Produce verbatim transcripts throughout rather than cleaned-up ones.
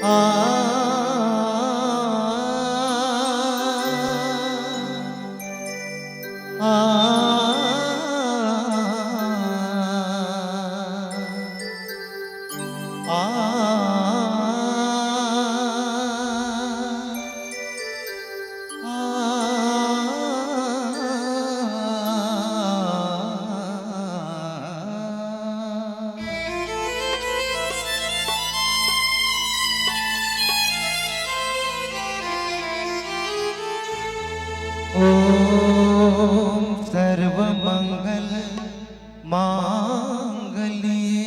आ, आ, आ, ॐ सर्वमंगल मांगल्ये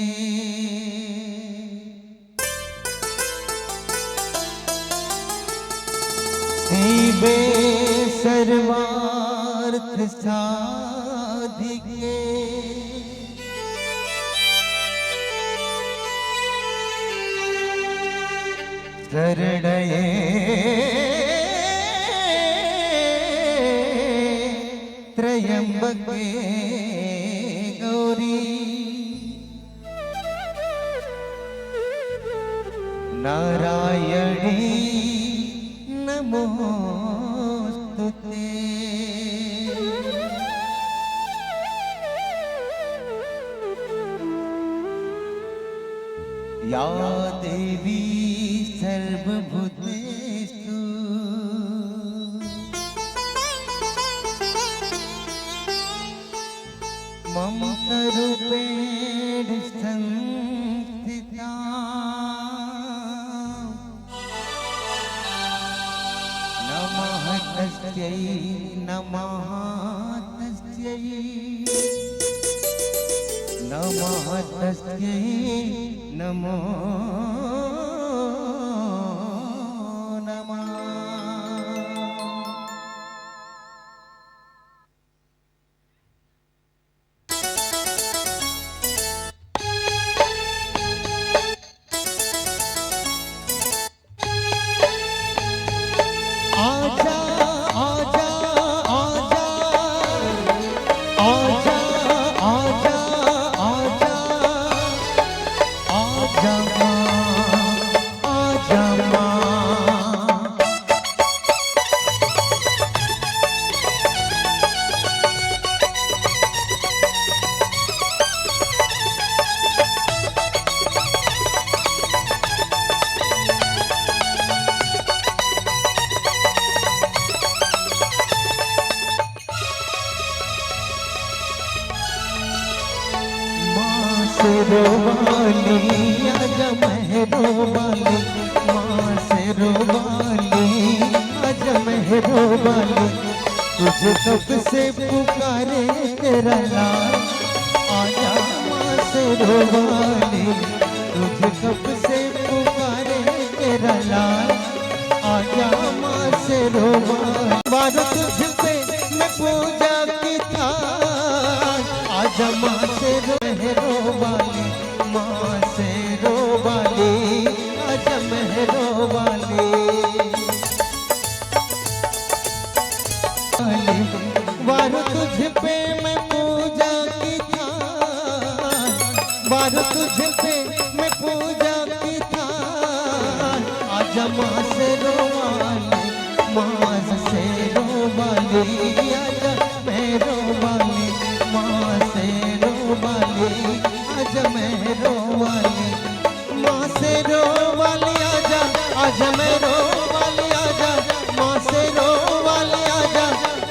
शिवे सर्वार्थ साधिके शरण्ये त्र्यंबके गौरी नारायणी नमोस्तुते। या देवी सर्वभूतेषु मम रूपेण संस्थिता। नमः तस्यै, नमः तस्यै, नमः तस्यै, नमो नमः। आजा, आजा, आजा, आजा, आजा, आजा, आजा माँ, आजा माँ। माँ शेरो वाली, आजा मेहरो वाली, माँ शेरो वाली, आजा मेहरो वाली। तुझे कब से पुकारे तेरा लाल, आजा माँ शेरो वाली। तुझे कब से पुकारे तेरा लाल, आजा माँ शेरो वाली। वारो तुझ पे मैं पूजा की थाल, आजा माँ शेरो, मेहरो वाली, माँ शेरो वाली, आजा मेहरो वाली। वारो तुझ पे मैं पूजा की थाल, वारो तुझ पे मैं पूजा की थाल। आजा माँ शेरो वाली, माँ शेरो वाली, आजा मेहरो वाली, माँ शेरो वाली, आजा मेहरो वाली। माँ शेरो वाली आजा, आजा मेहरो वाली आजा, माँ शेरो वाली आजा,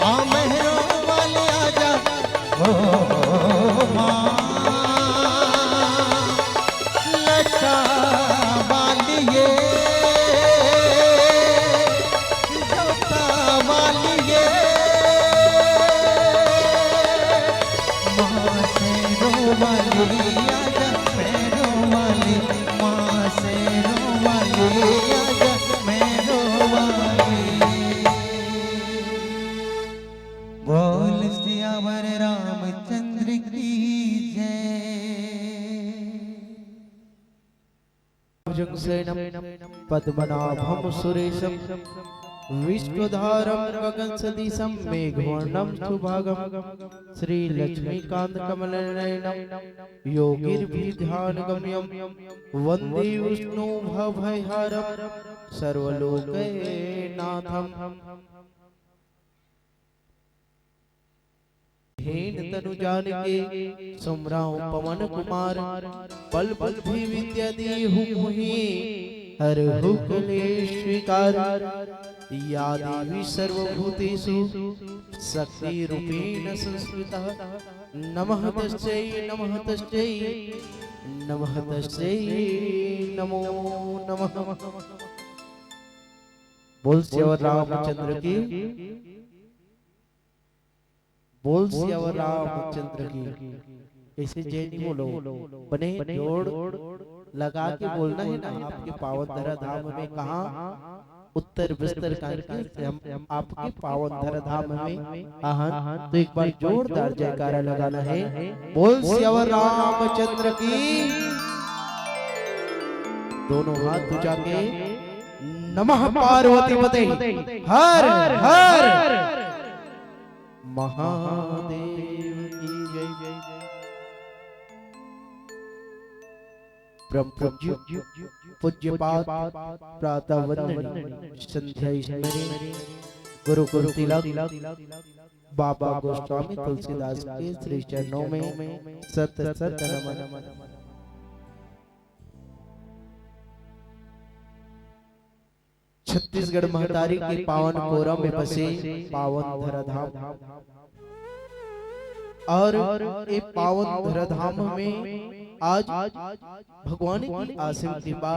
आ मेहरो वाली आजा, ओ माँ लटा वाली ये, जोता वाली ये, माँ शेरो वाली आजा मेहरो वाली, माँ शेरो वाली आजा मेहरो वाली। बोल सियावर रामचंद्र की जय। भुजंगशयनं पद्मनाभं सुरेशं विश्वधारं गगनसदृशं मेघवर्णं शुभांगं श्रीलक्ष्मीकान्तकमलनयनं योगिभिर्ध्यानगम्यं वन्दे विष्णुं भवभयहरं सर्वलोकनाथम्। हीन तनु जान के सुमरंव पवन कुमार, बल बुद्धि विद्या देहु मोहि, हरहु कलेस विकार। या देवी सर्वभूतेषु शक्ति रूपेण संस्थिता। नमः तस्यै, नमः तस्यै, नमः तस्यै, नमो नमः। बोल सियावर रामचंद्र की। बोल सियावर रामचंद्र की। ऐसे जय नहीं बोलो, बने जोड़ लगा के बोलना है ना। आपके पावन धरा धाम में कहाँ उत्तर बिस्तर कांके से हम आपके पावन धरा धाम में आहन, तो एक बार जोरदार जयकारा लगाना है। बोल सियावर रामचंद्र की। दोनों हाथ उठा के नमः पार्वती पते हर हर महादेव की जय। परम पूज्य पूज्यपाद प्रातः वंदन संध्या स्मरण गुरुकुल तिलक बाबा गोस्वामी तुलसीदास के श्री चरणों में सत सत नमन। छत्तीसगढ़ महतारी के पावन कोरा में बसे पावन धराधाम और ये पावन धराधाम में आज भगवान की असीम कृपा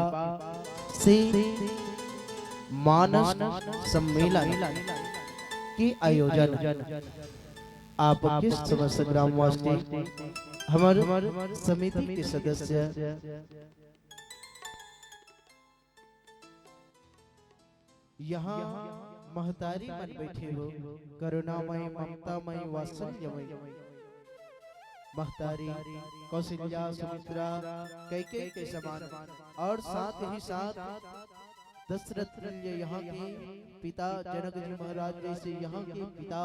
से मानस सम्मेलन के आयोजन आपके समस्त ग्रामवासी, हमर समिति के सदस्य, यहाँ महतारी मन बैठे हो, करुणामय, ममतामय, वात्सल्यमय। महतारी कौशल्या, सुमित्रा, कैकेयी के समान और साथ ही साथ दशरथ तुल्य यहाँ के पिता, जनक जी महाराज जैसे यहाँ के पिता,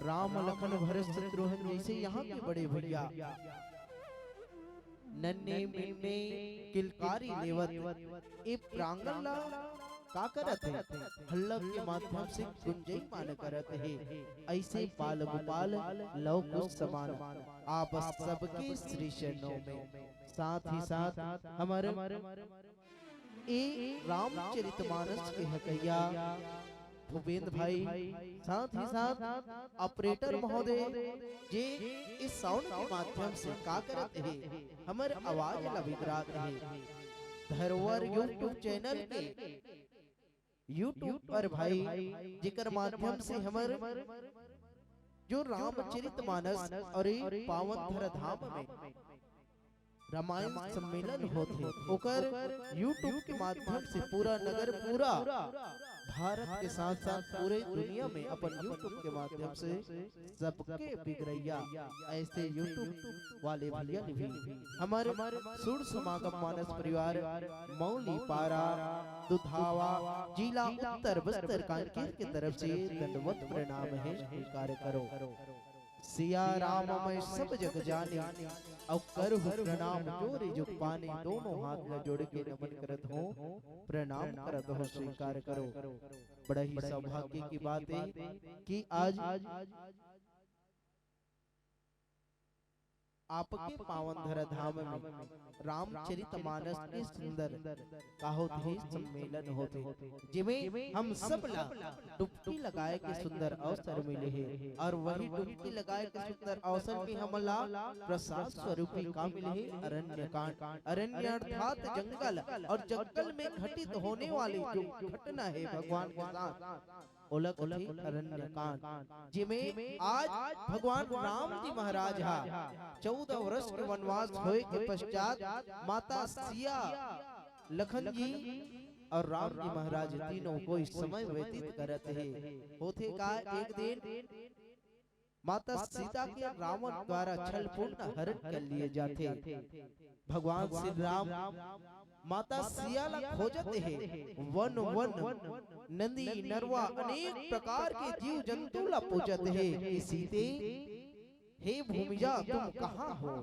राम लखन भरत शत्रुघ्न जैसे यहाँ के बड़े भैया, नन्हे मुन्ने किलकारी लेवत ए प्रांगण ला का करत हे? हल्ला के माध्यम से गुंजयमान करत हे। ऐसे बाल गोपाल लव कुश समान आप सबके श्री चरणों में। साथ ही साथ हमर ए रामचरितमानस के हकैया भूपेंद्र भाई, साथ ही साथ ऑपरेटर महोदय जे इस साउंड के माध्यम से का करत हे, हमर आवाज ला बिगरात हे। धरोहर YouTube चैनल के YouTube पर भाई, जेकर माध्यम से हमर जो रामचरितमानस और ए पावन धरा धाम में रामायण सम्मेलन होथे, ओकर YouTube के माध्यम से पूरा नगर, पूरा भारत के साथ-साथ पूरे दुनिया में अपन YouTube के माध्यम से सबके बिगरैया ऐसे YouTube वाले भैया ल भी हमर सुर समागम मानस परिवार मौली पारा दुधावा जिला उत्तर बस्तर कांकेर के तरफ से दंडवत प्रणाम हे, स्वीकार करो। सिया राम मैं सब जग जानी, अउ करहु प्रणाम जोरि जुग पानी। दोनों हाथ ला जोड़ के नमन करत हों, प्रणाम करत हों, स्वीकार करो। बड़ा ही सौभाग्य की बात है कि आज आपके पावन धरा धाम में रामचरित मानस के सुंदर का होथे, सम्मेलन होथे, जेमे हम सब ला डुबकी लगाए के सुंदर अवसर मिले हे। और वही डुबकी लगाए के सुंदर अवसर में हमला प्रसाद स्वरूपी का मिले हे? अरण्य कांड। अरण्य अर्थात जंगल, और जंगल में घटित होने वाली जो घटना है भगवान के साथ, ओला कथे अरण्य कांड, जेमे आज भगवान राम जी महाराज हा चौदह वर्ष के वनवास होए के पश्चात माता सिया, लखन जी और राम जी महाराज तीनों कोई समय व्यतीत करत हे। होथे का, एक दिन माता सीता के रावण द्वारा छलपूर्ण हरण कर लिए जाथे। भगवान श्री राम माता सिया ला खोजत हे, वन वन, नदी नरवा, अनेक प्रकार के जीव जंतु ला पूजत हे। कि सीते, हे भूमिजा, तुम कहाँ हो?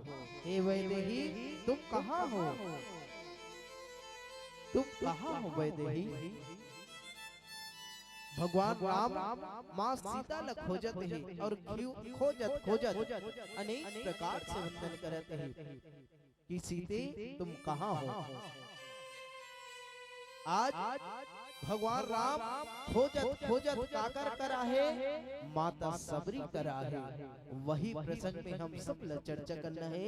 हे वैदेही, तुम कहाँ हो? तुम कहाँ हो वैदेही? भगवान राम माँ सीता ला खोजत हे और खियो-, खोजत खोजत अनेक प्रकार से वंदन करत हे। कि सीते, तुम कहाँ हो? आज भगवान राम खोजत खोजत काकर करा हे? माता सबरी करा हे। वही प्रसंग में हम सब ला चर्चा करना हे,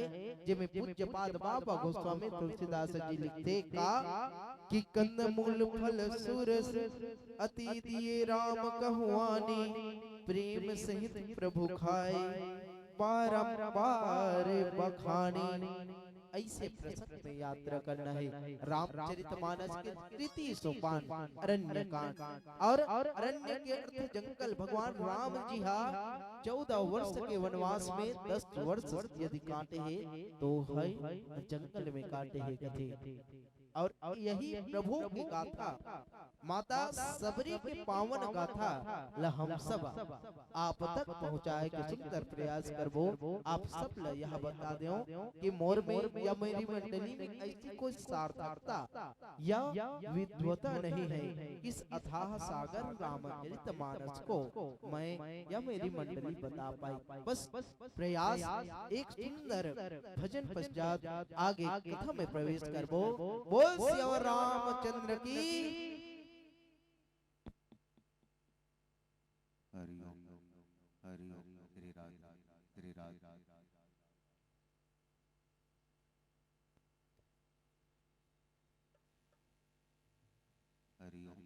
जेमे पूज्य पाद बाबा गोस्वामी तुलसीदास जी लिखथे का कि कंदमूल फल सुरस अति दिए राम कहुआनी, प्रेम सहित प्रभु खाए बारंबार बखानी। ऐसे प्रसंग में यात्रा करना हे। रामचरित मानस के तृतीय सोपान अरण्य कांड, और अरण्य के अर्थ जंगल। भगवान राम जी हा चौदह वर्ष के वनवास में दस वर्ष यदि काटे हे तो हे जंगल में काटे हे कथे। और यही प्रभु के गाथा, माता सबरी के पावन गाथा ला हम सब आप तक पहुँचाए के सुंदर प्रयास करबो। आप सब ला यह बता देव कि मोर में या मेरी मंडली में ऐसी कोई सार्थकता या विद्वता नहीं है, इस अथाह सागर रामचरित मानस को मैं या मेरी मंडली बता पाई। बस प्रयास। एक सुंदर भजन पश्चात आगे कथा में प्रवेश करबो। बोल सियावर रामचंद्र की। हरि ओम, हरि ओम, श्री राधे, श्री राधे। हरि ओम,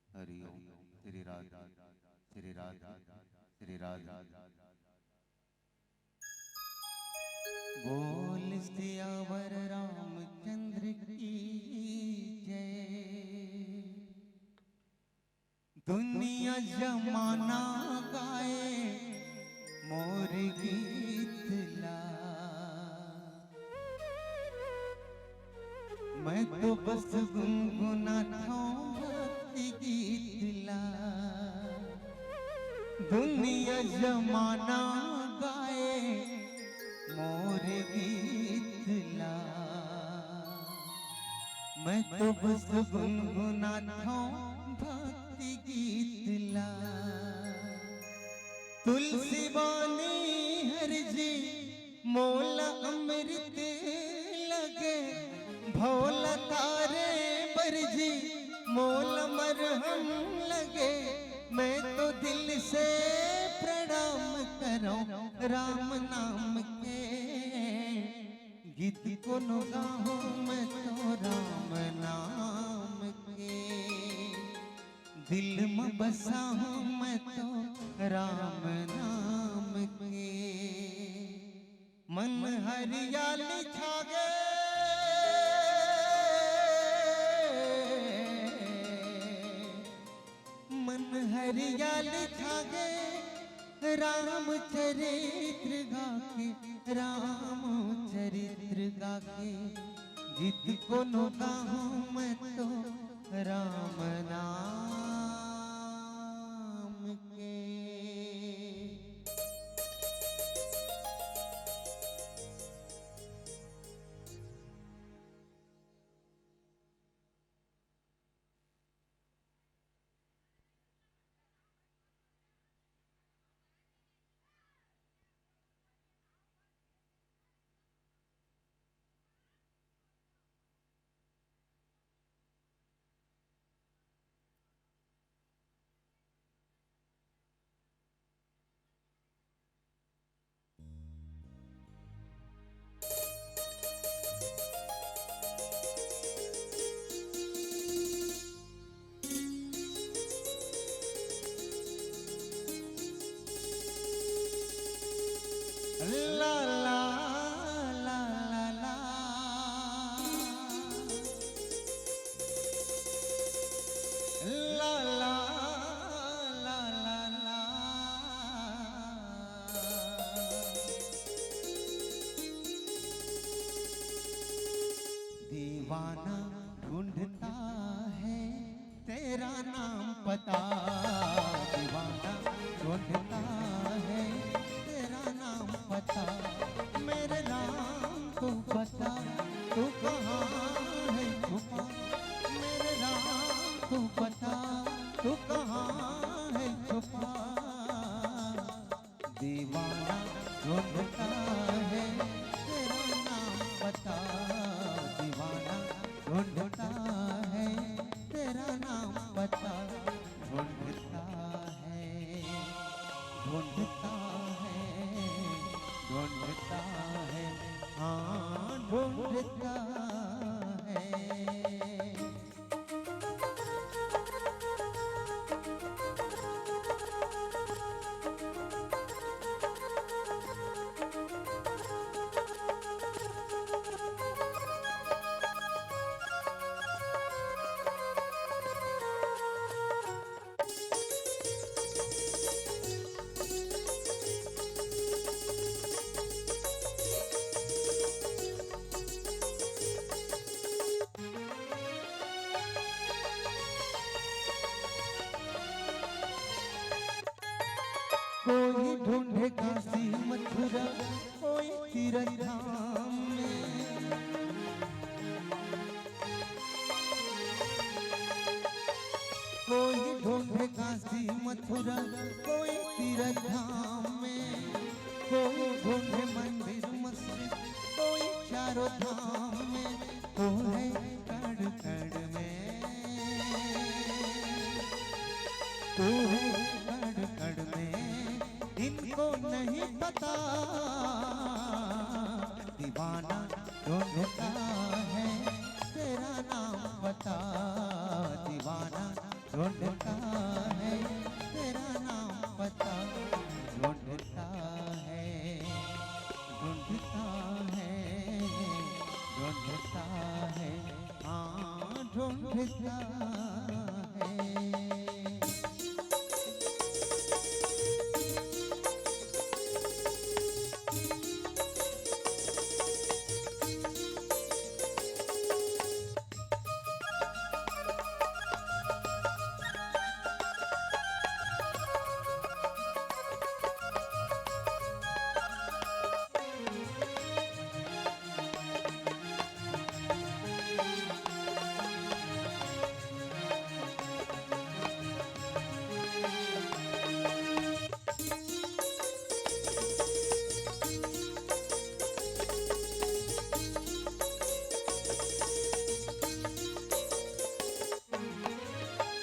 हरि ओम, श्री राधे, श्री राधे, श्री राधे। बोल सियावर रामचंद्र की जय। दुनिया जमाना गाए मोर गीत ला, मैं तो बस गुनगुनाथों भक्ति गीत ला। दुनिया जमाना गाए मोर गीत ला, मैं तो बस गुनगुनाथों भक्ति गीत ला। तुलसी बानी हर जी मोला अमृत लगे, भोला तारे बर जी मोला मरहम लगे। मैं तो दिल से प्रणाम करूं राम नाम के, गीत कोनो गाहूं मैं तो राम नाम के। दिल म बसाहूं मैं तो राम नाम के। मन हरियाली छागे, मन हरियाली छागे, रामचरित्र गाके, रामचरित्र गाके, गीत कोनो गाहूं मैं तो राम नाम के। दीवाना ढूंढता है तेरा नाम पता, दीवाना ढूंढता है तेरा नाम पता। मेरे राम तू बता, तू कहाँ है छुपा, मेरे राम तू बता, तू कहाँ है छुपा। दीवाना ढूंढता है तेरा नाम पता, दीवाना ढूंढता है तेरा नाम पता। ढूंढता है, ढूंढता है, ढूंढता है, हाँ ढूंढता है। कोई ढूंढे काशी मथुरा, कोई तीरथ धाम में, कोई ढूंढे काशी मथुरा, कोई तीरथ धाम में, कोई ढूंढे मंदिर मस्जिद, कोई चारों धाम में। तू है कण कण में, तू है कण कण में, इनको नहीं पता। दीवाना ढूंढता है तेरा नाम पता, दीवाना ढूंढता है तेरा नाम पता। ढूंढता है, ढूंढता है, ढूंढता है, हाँ ढूंढता है।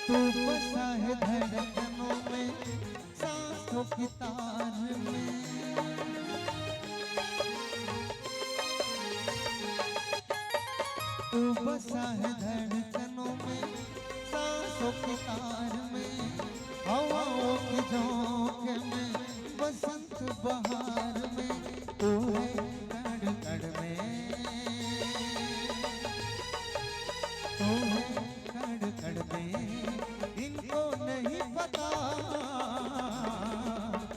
तू बसा है धड़कनों में, सांसों की तार में। तू बसा है धड़कनों में, सांसों की तार में, हवाओं के झोंके में, बसंत बहार में। तू है कण कण में, तू है कण कण में, इनको नहीं पता।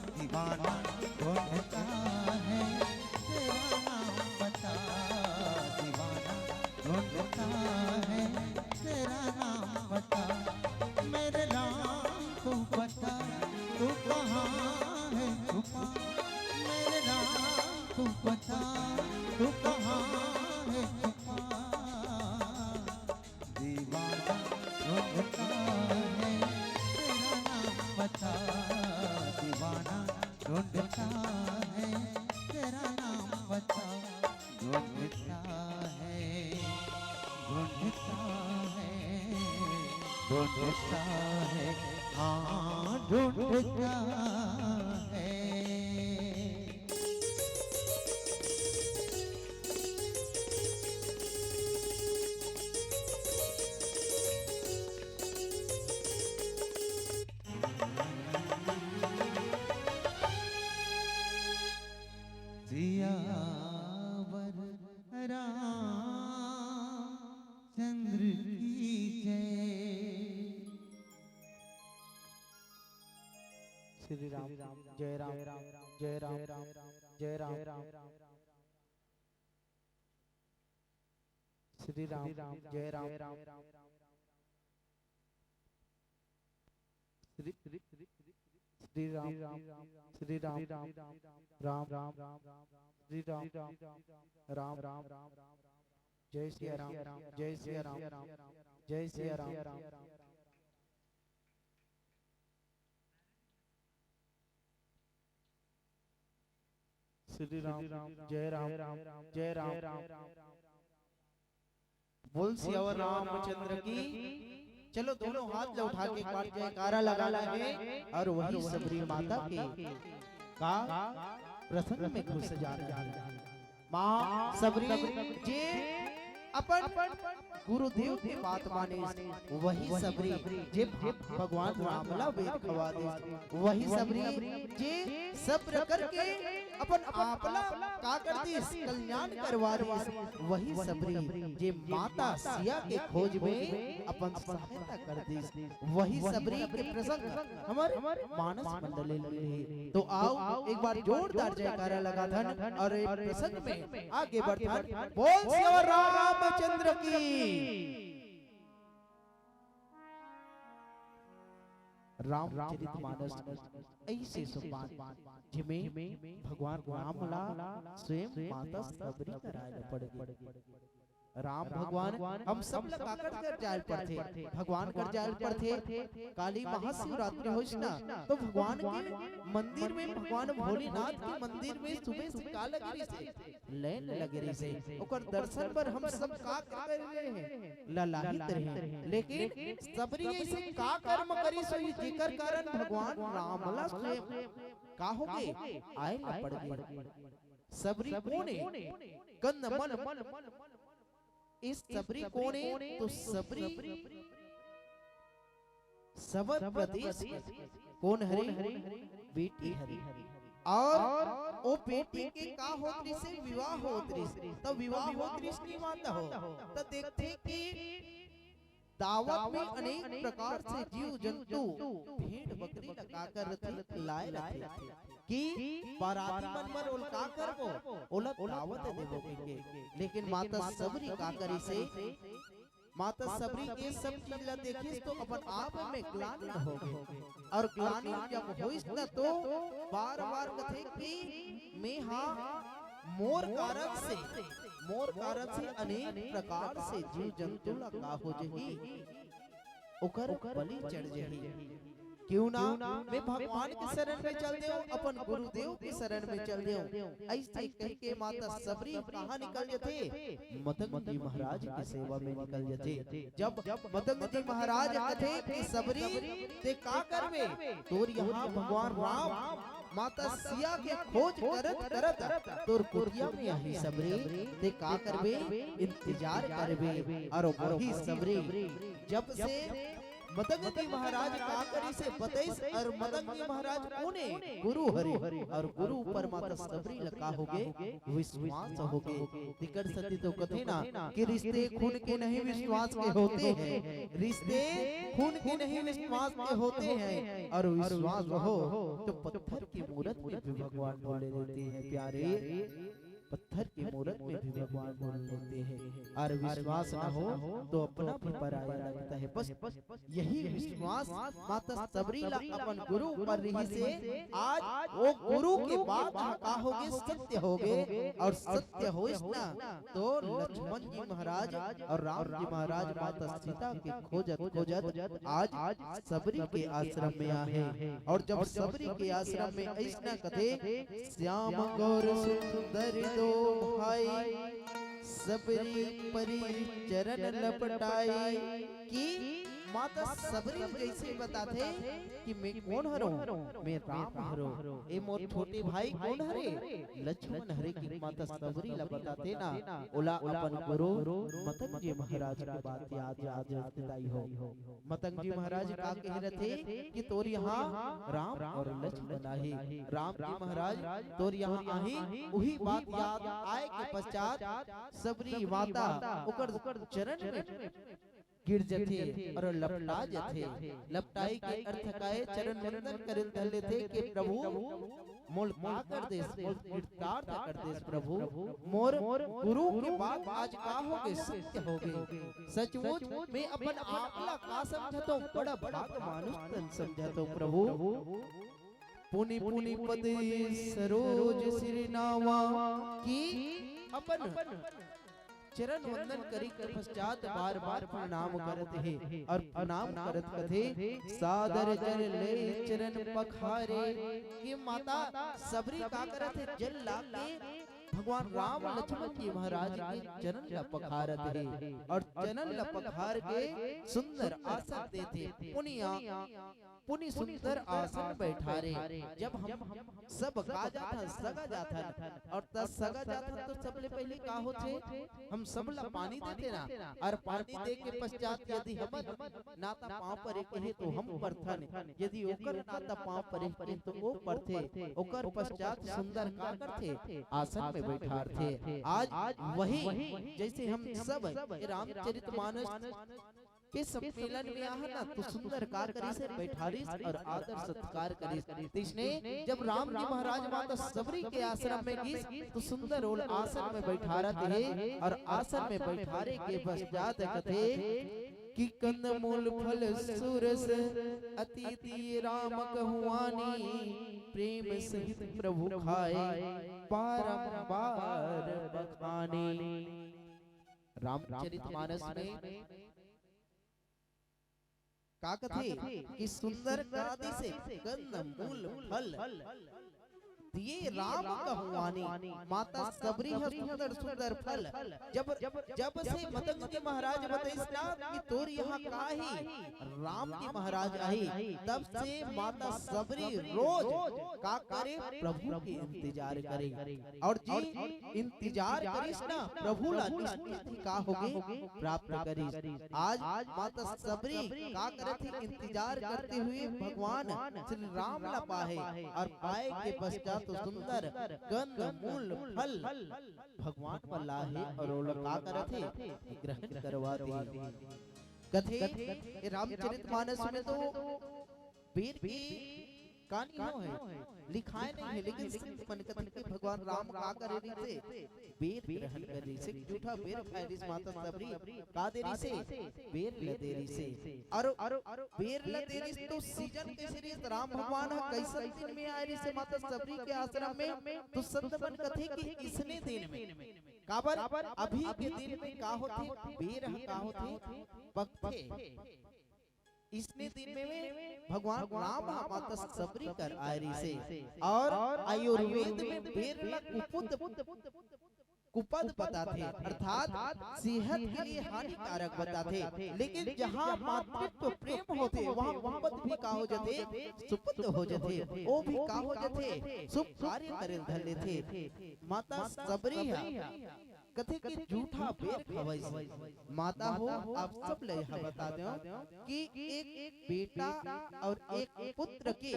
दीवाना ढूंढता है तेरा नाम पता, दीवाना ढूंढता है तेरा नाम पता। मेरे राम तू बता, तू कहाँ है छुपा, मेरे राम तू बता, तू कहाँ है छुपा। दीवाना ढूंढता है तेरा नाम पता, दीवाना ढूंढता है तेरा नाम पता। ढूंढता है, ढूंढता है, ढूंढता है, हाँ ढूंढता है। सियावर रामचंद्र की जय। श्री राम, जय राम, जय राम, जय राम। श्री राम, जय राम, श्री श्री राम, श्री राम, राम राम, श्री राम, राम राम, जय सिया राम, जय सिया राम, जय सिया राम। श्री राम, जय राम, जय राम। बोल सियावर रामचंद्र की। चलो, दोनों हाथ ला उठा के एक बार जयकारा लगाना है और वही सबरी माता के का प्रसंग में घुस जाना है। माँ सबरी जे अपन गुरुदेव के बात माने, वही सबरी जे भगवान राम ला वेद खवा दे, वही सबरी जे सब्र करके अपन आप ला का कर दिस, कल्याण करवा दिस, वही सबरी जे माता सिया के खोज में अपन सहायता कर दिस, वही सबरी के प्रसंग हमर मानस मंडल में हे। तो आओ, एक बार जोरदार जयकारा लगाथन और एक प्रसंग में आगे बढ़थन। बोल सिया रामचंद्र की। रामचरित मानस ऐसे सोपान, जिमे भगवान राम ला स्वयं माता सबरी कराए ला पड़ गे। राम भगवान हम सब ला काकर कर जाए पड़थे, भगवान कर जाए पड़थे। काली महाशिवरात्रि होइस ना, तो भगवान के मंदिर में, भगवान भोलेनाथ के मंदिर में सुबह से का लगे रहिसे, लाइन लगे रहिसे। ओकर दर्शन बर हम सब का करे रहे हैं, ललाहित रहे। लेकिन सबरी ऐसे का कर्म करिस होही, जेकर कारण भगवान राम ला स्वयं का होगे, आए ला पड़ गे। सबरी कोन ए? कंदमल। इस सबरी कोन ए? तो सबरी सबर प्रदेश के कोन हरे? बेटी हरे। और ओ बेटी के का होत रिहिसे? विवाह होत रिहिसे। त विवाह होत रिहिसे नहीं माता हो। त देखथे कि दावत में अनेक प्रकार से जीव जंतु, भेड़ बकरी ला का करथे? लाए रथे कि बाराती मन बर ओला का करबो? ओला दावत देबो कहिके। लेकिन माता सबरी का करिसे? माता सबरी ये सब चीज ला देखिस तो अपन आप में ग्लानि हो गे। और ग्लानि जब होइस न तो बार-बार कथे कि मैं हा मोर कारण से, मोर कारण से अनेक प्रकार से जीव जंतु ला का हो जही, ओकर बलि चढ़ जही। क्यों ना मैं भगवान के शरण में चल देव, अपन गुरुदेव के शरण में चल देव। ऐसे कह के माता सबरी कहाँ निकल जथे? मतंग जी महाराज के सेवा में निकल जथे। जब मतंग जी महाराज कथे कि सबरी, ते का करबे? तोर यहाँ भगवान राम माता सिया के खोज करत करत तोर कुटिया में आही सबरी, ते का करबे? इंतजार करबे। और वही सबरी जब से मतंग जी महाराज का करिसे बतइस, और मतंग जी महाराज कोन ए? गुरु हरे। और गुरु ऊपर माता सबरी ला का होगे? विश्वास होगे। तिकर सेती तो कथे ना कि रिश्ते खून के नहीं, विश्वास के होते हैं। रिश्ते खून के नहीं, विश्वास के होते हैं। और विश्वास हो तो पत्थर की मूरत में भी भगवान बोले देते हैं प्यारे। पत्थर की मूरत में भी भगवान बोल लेते हैं। और विश्वास ना हो तो अपना भी पराया लगता है। बस यही विश्वास माता सबरी ला अपन गुरु ऊपर रिहिसे, आज वो गुरु के बात ह का होगे? सत्य होगे। और सत्य होइस ना तो लक्ष्मण जी महाराज और राम जी महाराज माता सीता के खोजत खोजत आज सबरी के आश्रम में आहे। और जब सबरी के आश्रम में अइसना कथे, श्याम गौर सुंदर दो भाई, सबरी परी चरण लपटाई। कि माता सबरी जैसे बताथे कि मैं कोन हरो, मैं राम हरो, ए मोर छोटे भाई कोन हरे, लक्ष्मण हरे। कि माता सबरी ला बताथे ना, ओला अपन गुरु मतंग जी महाराज के बात याद, याद रखत आई हो। मतंग जी महाराज का कहे रथे कि तोर यहाँ राम और लक्ष्मण आहे। राम जी महाराज तोर यहाँ आहे, उही बात याद आए के पश्चात सबरी माता ओकर चरण में गिर जथे और लपटा जथे। लपटाई के अर्थ काय? चरण वंदन करे धर लेथे कि प्रभु मोल का कर देस, मोल कृतार्थ कर देस प्रभु। मोर गुरु के बात आज का होगे? सत्य होगे। सचमुच मैं अपन आप ला का समझत हूँ? बड़ा भाग मानुष तन समझत हूँ प्रभु। पुनि पुनि पद सरोज सिर नावा, कि अपन चरण वंदन करे के पश्चात बार बार प्रणाम करत हे और प्रणाम करत कथे, सादर जल ले चरण पखारे। ये माता सबरी का करत हे? जल लाके भगवान राम लक्ष्मण जी महाराज के चरण ला पखारत हे और चरण ला पखार के सुंदर आसन देथे। पुनिया पुनि सुंदर आसन बैठारे। जब हम सब गा जाथन, सगा जाथन, और त सगा जाथन तो सबले पहले का होथे? हम सब ला पानी देथे ना, और पानी दे के पश्चात यदि हमर ना त पाँव परे के हे तो हम परथन, यदि ओकर ना त पाँव परे के तो ओ परथे, ओकर पश्चात सुंदर का करथे? आसन में बैठारथे। आज वही जैसे हम सब ये रामचरित मानस के सम्मेलन में आहा ना, तो सुंदर का करिस हे, बैठारिस और आदर सत्कार करिस। तइसने जब राम जी महाराज माता सबरी के आश्रम में गिस, तो सुंदर ओला आसन में बैठारत हे और आसन में बैठारे के पश्चात कथे कि कंद मूल फल सुरस अति दिए राम कहुआनी, प्रेम सहित प्रभु खाए बारंबार बखानी। रामचरित मानस में का कथे कि सुंदर का दिसे कंद मूल फल दिए राम कहुआनी। माता सबरी ह सुंदर सुंदर फल। जब जब से मतंग जी महाराज बताइस ना कि तोर यहाँ का ही राम जी महाराज आही, तब से माता सबरी रोज का करे? प्रभु के इंतजार करे। और जी इंतजार करिस ना प्रभु ला, निश्चित ही का होगे? प्राप्त करिस। आज माता सबरी का करत हे? इंतजार करते हुए भगवान श्री राम ला पाहे और पाए के पश्चात तो सुंदर कंद मूल फल भगवान बर लाहे और ओला का करत हे? ग्रहण करवात हे। कथे ये रामचरित मानस में तो बेर के कहानी हो है, लिखाए नहीं है, लेकिन संत मन कथे कि भगवान राम का करे रहिसे? बेर ग्रहण करे रहिसे। जूठा बेर खाए रहिस माता सबरी, का दे रहिसे? बेर ल दे रहिसे। और बेर ल दे रहिस तो सीजन कैसे रहिस? राम भगवान ह कैसन दिन में आए रहिसे माता सबरी के आश्रम में? तो संत मन कथे कि इसने दिन में। काबर? अभी के दिन में का होथे? बेर ह का होथे? पकथे। इसने दिन में भगवान राम ह माता सबरी कर आए रहिसे और आयुर्वेद में बेर ला कुपुत कुपद बताथे, अर्थात सेहत के लिए हानिकारक बताथे। लेकिन जहाँ मातृत्व प्रेम होथे, वहाँ कुपद भी का हो जाथे? सुपद हो जाथे, वो भी का हो जाथे? शुभ कार्य करे धर लेथे। माता सबरी ह कथे कि जूठा बेर खवइस। माता हो, आप सब ल यह बता देव कि एक बेटा और एक पुत्र के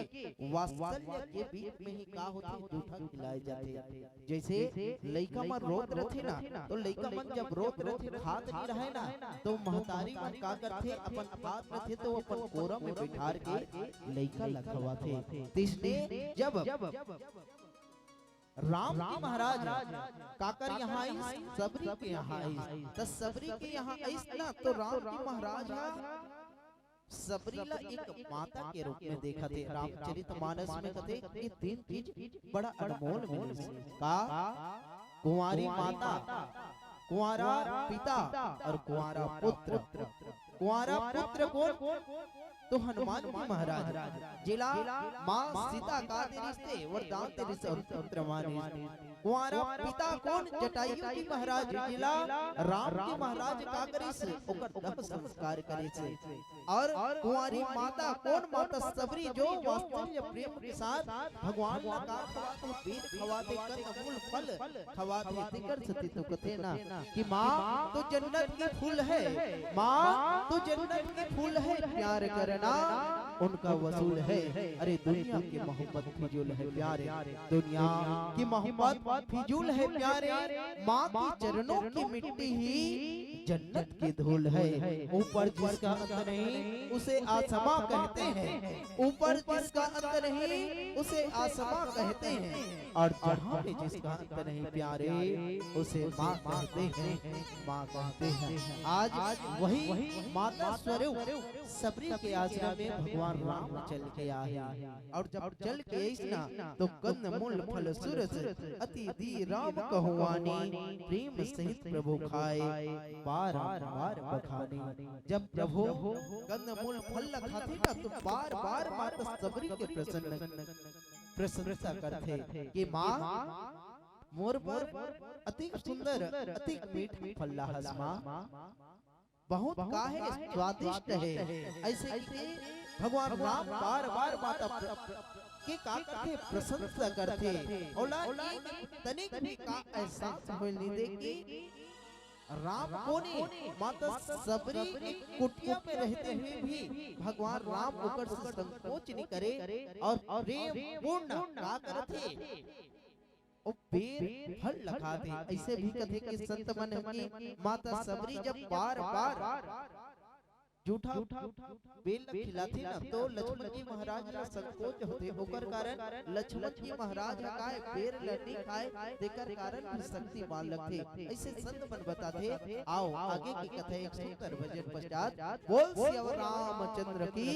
वात्सल्य के बीच में ही का होथे? जूठा खिलाए जाथे। जैसे लइका मन रोत रथे ना, तो लइका मन जब रोत रथे, खात नहीं रहे ना, तो महतारी मन का करथे? अपन खात रथे तो अपन कोरा में बैठार के लइका ल खवाथे। तइसने जब राम जी महाराज काकर यहाँ आइस? सबरी के यहाँ आइस। त सबरी के यहाँ आइस ना, तो राम जी महाराज ह सबरी ला एक माता के रूप में देखत हे। रामचरित मानस में कथे कि तीन चीज बड़ा अनमोल मिलिस। का? कुंवारी माता, कुंवारा पिता और कुंवारा पुत्र। कुंवारा पुत्र कोन? तो हनुमान जी महाराज, जेला माँ सीता का दे रिहिस ते वरदान दे रिहिस और पुत्र मानिस। कुंवारा पिता कोन? जटायु जी महाराज, जेला राम जी महाराज का करिस? ओकर दाह संस्कार करिस। और कुंवारी माता कोन? माता सबरी, जो वात्सल्य प्रेम के साथ भगवान ला का खवाथे? बेर खवाथे, कंद मूल फल खवाथे। तेकर सेती तो कथे ना कि माँ तो जन्नत की फूल है, माँ तो जन्नत की फूल है, प्यार करना उनका वसूल है। अरे दुनिया की मोहब्बत फिजूल है प्यारे, दुनिया की मोहब्बत फिजूल है प्यारे। माँ के चरणों की मिट्टी ही जन्नत की धूल है। ऊपर जिसका अंत नहीं, उसे आसमां कहते हैं। ऊपर जिसका अंत नहीं, उसे आसमां कहते हैं। और जहाँ पे जिसका अंत नहीं प्यारे, उसे माँ कहते हैं, माँ कहते हैं। आज वही माता स्वरूप सबरी के आश्रम में भगवान राम चल के आए। और जब चल के आइस ना, तो कंद मूल फल सुरस अति दी राम कहवानी, प्रेम सहित प्रभु खाए बारंबार बखानी। जब प्रभु कंद मूल फल ल खाथे ना, तो बार बार माता सबरी के प्रसन्न, प्रशंसा करथे कि माँ, मोर बर अतिक सुंदर, अतिक मीठ फल लाहस माँ, बहुत काहे स्वादिष्ट है। ऐसे कि भगवान राम बार बार माता प्र-, के का करथे, प्रशंसा करथे। ओला एक तनिक भी का एहसास होए नहीं दे कि राम कोने, माता सबरी एक कुटिया में रहते हुए भी भगवान राम ओकर से संकोच नहीं करे और प्रेम पूर्ण का करथे, ओ बेर फल लखाथे। ऐसे भी कथे कि संत मन ह कि माता सबरी जब बार बार जूठा बेल ल खिलाथे ना, तो लक्ष्मण जी महाराज ल संकोच होथे। ओकर कारण लक्ष्मण जी महाराज ह काय बेर ल नी खाय, तेकर कारण भी शक्तिमान लगथे। ऐसे संत मन बताथे। आओ आगे की कथा एक सुंदर भजन पश्चात। बोल सियावर रामचंद्र की।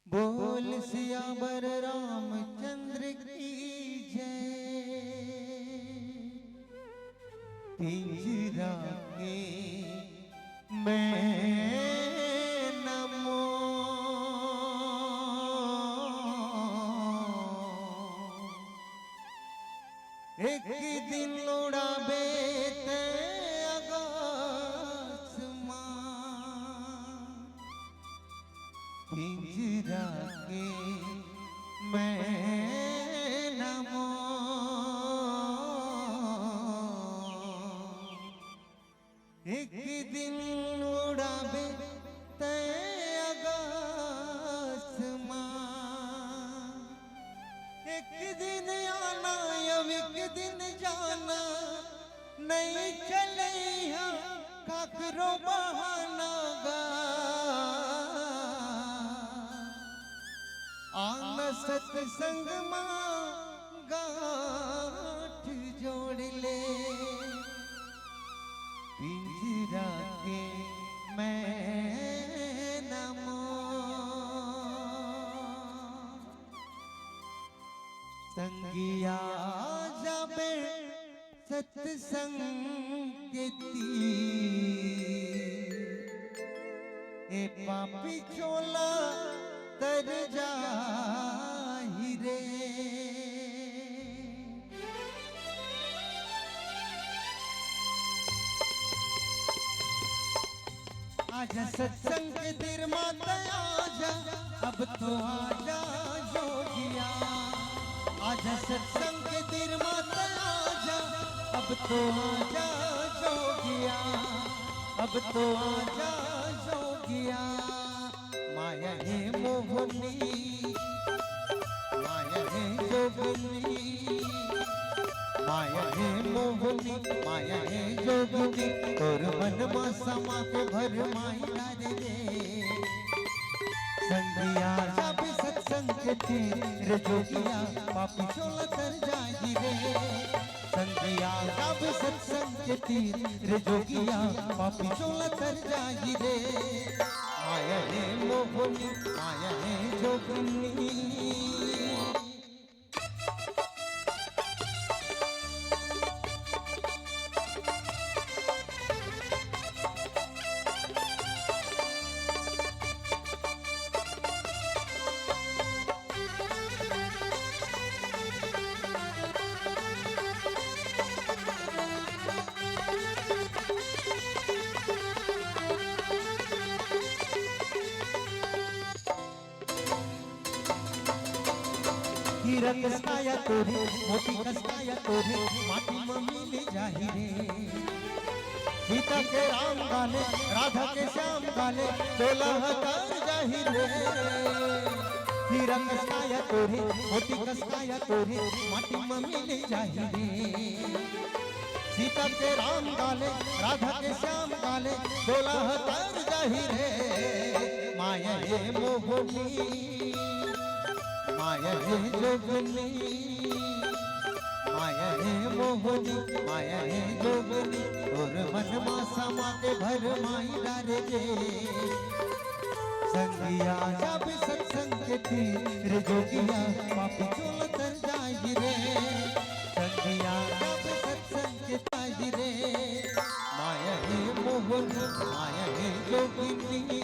बोल सियावर रामचंद्र की जय। पिंजरा के मैं नमो। एक दिन उड़ाबे ते आकाश मा, पिंजरा के मैं नमो। एक दिन उड़ाबे ते आकाश मा, एक दिन आना अब एक दिन जाना, नइ चलइहा काकरो बहाना गा। आना सत्संग मा गांठ जोड़ ले, पिंजरा के मैं नमो। संगिया जाबे सत्संग के तीर, ए पापी चोला तर जाही रे। आजा सत्संग के तीर माता आजा, अब तो आजा जोगिया। आजा सत्संग के तीर माता आजा, अब तो आजा जोगिया, अब तो आजा जोगिया। माया हे मोहनी, माया हे जोगनी, माया हे मोहनी, माया हे जोगनी, तोर मन मा समा के भर माई डारे रे। संगिया जाबे सत्संग के तीर, रे जोगिया पापी चोला तर जाही रे। संगिया जाबे सत्संग के तीर, रे जोगिया पापी चोला तर जाही रे। माया हे मोहनी, माया हे जोगनी। हीरा कस काया तोर हे, मोती कस काया तोर हे, माटी म मिल जाही रे। सीता के राम गा ले, राधा के श्याम गा ले, चोला ह तर जाही रे। हीरा कस काया तोरे, मोती कस काया तोरे, माटी म मिल जाही रे। सीता के राम गाले, राधा के श्याम गाले, डोला ह तर जाही रे। माया हे मोहनी, माया हे जोगनी, माया हे मोहनी, माया हे जोगनी, तोर मन मा समा के भरमाई डारे गे। संगिया जाबे सत्संग के तीर, जोगिया पापी चोला तर जाही रे। संगिया जाबे सत्संग के तीर रे, माया हे मोहनी, माया हे जोगनी।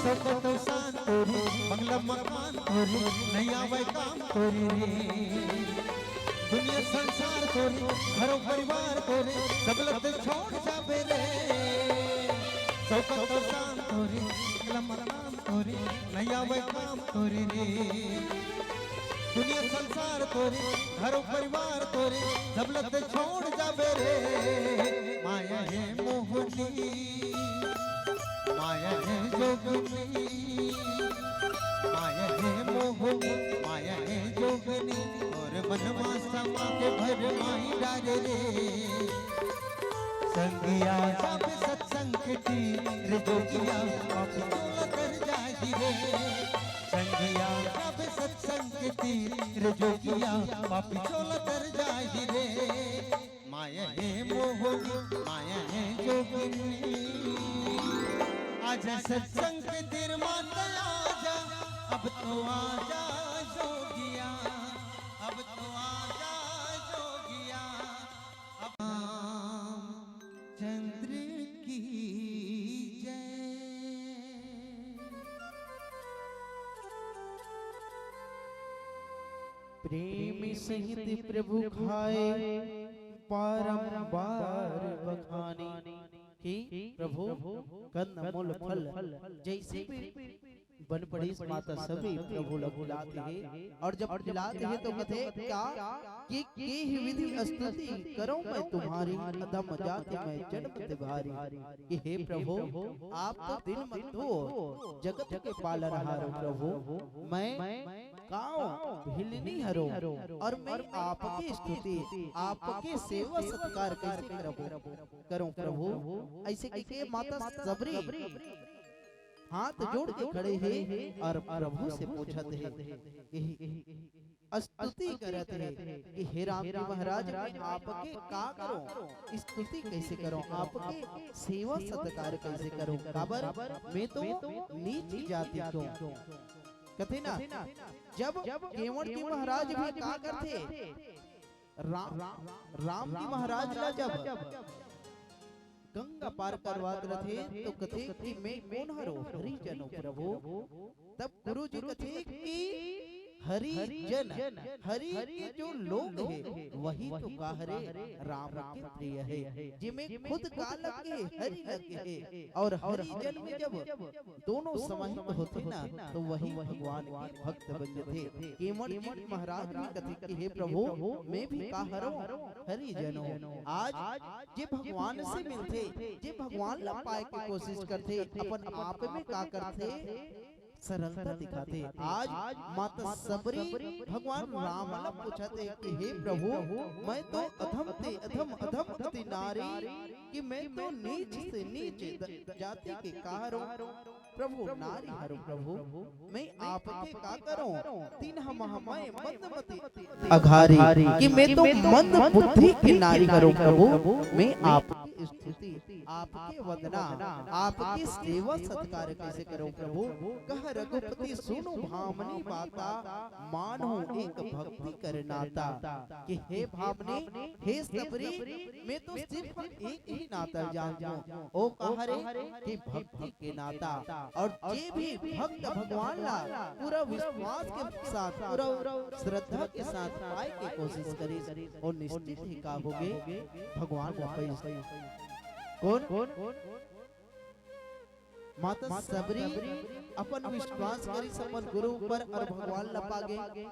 सब तो शान तोरी, बंगला मकान तोरी, नइ आवय काम तोरी रे। दुनिया संसार तोरी, घरो परिवार तोरी, सब ल तो छोड़ जाबे रे। सब तो शान तोरी, बंगला मकान तोरी, नइ आवय काम तोरी रे। दुनिया संसार तोरी, घरो परिवार तोरी, सब ल तो छोड़ जाबे रे। माया हे मोहनी, माया हे जोगनी, माया हे मोहनी, माया हे जोगनी, तोर मन मा समा के भरमाई डारे रे। संगिया जाबे सत्संग के तीर, जोगिया पापी चोला तर जाही रे। संगिया जाबे सत्संग के तीर, जोगिया पापी चोला तर जाही रे। माया हे मोहनी, माया हे जोगनी। आजा सत्संग के तीर माता आजा, अब तो आजा जोगिया, अब तो आजा जोगिया, अब रामचंद्र की जय। प्रेम सहित प्रभु खाए, बारंबार बखानी। कि प्रभु कंद मूल फल जैसे भी बन पड़ीस माता सभी प्रभु ल खिलात हे। और जब खिलात हे तो कथे का कि केहि विधि स्तुति करो मैं तुम्हारी, अधम जाति मैं जन्म तिहारी। कि हे प्रभु, आप तो दीन बंधु हो, जगत के पालनहार हो प्रभु, मैं काव भिलनी हरो और मैं आपके स्तुति, आपके सेवा सत्कार कैसे करबो, करूं प्रभु? ऐसे कहिके माता सबरी हाथ जोड़ के खड़े हे और प्रभु से पूछत हे, यही स्तुति करत हे कि हे राम जी महाराज, मैं आपके का करूं, स्तुति कैसे करूं, आपके सेवा सत्कार कैसे करूं, काबर मैं तो नीच जाति के हूं। कथे ना, जब केवट जी महाराज भी का करथे, राम, राम जी महाराज ला जब गंगा पार करवात रथे तो कथे कि मैं कोन हरो, हरि जन हो प्रभु। तब गुरु जी कथे कि हरि जन, हरि के जो लोग हे, वही तो का हरे, राम के प्रिय हे, जेमे खुद का लगे, हरि लगे हे। और हरि जन में जब दोनों समाहित होथे ना, तो वही भगवान के भक्त बन जथे। केवट जी महाराज भी कथे कि हे प्रभु, मैं भी का हरो, हरि जन हो। आज जे भगवान से मिलथे, जे भगवान ला पाए के कोशिश करथे, अपन आप में का करथे, सरलता दिखाथे। आज माता सबरी भगवान राम ला पूछत हे कि हे प्रभु, मैं तो अधम ते अधम, अधम अति नारी, कि मैं तो नीच से नीच द-, जाति के का हरो, प्रभु नारी हरो प्रभु, मैं आपके का करूं, तीन हम हमारे मंदमती अघारी, कि मैं तो मंद बुद्धि की नारी हरो प्रभु, मैं आपकी स्तुति, आपके वंदना, आपके सेवा सत्कार कैसे करूं प्रभु? कह रघुपति सुनु भामनी माता, मानहु एक भक्ति कर नाता। कि हे भामनी, हे सबरी, मैं तो सिर्फ एक ही नाता ल जानथों। ओ का हरे कि भक्ति के नाता। और जे भी भक्त भगवान ला पूरा विश्वास के साथ, पूरा श्रद्धा के साथ पाए के कोशिश करिस, ओ निश्चित ही का होगे, भगवान ला पाइस। कौन? माता सबरी अपन विश्वास करिस अपन गुरु ऊपर और भगवान ला पागे।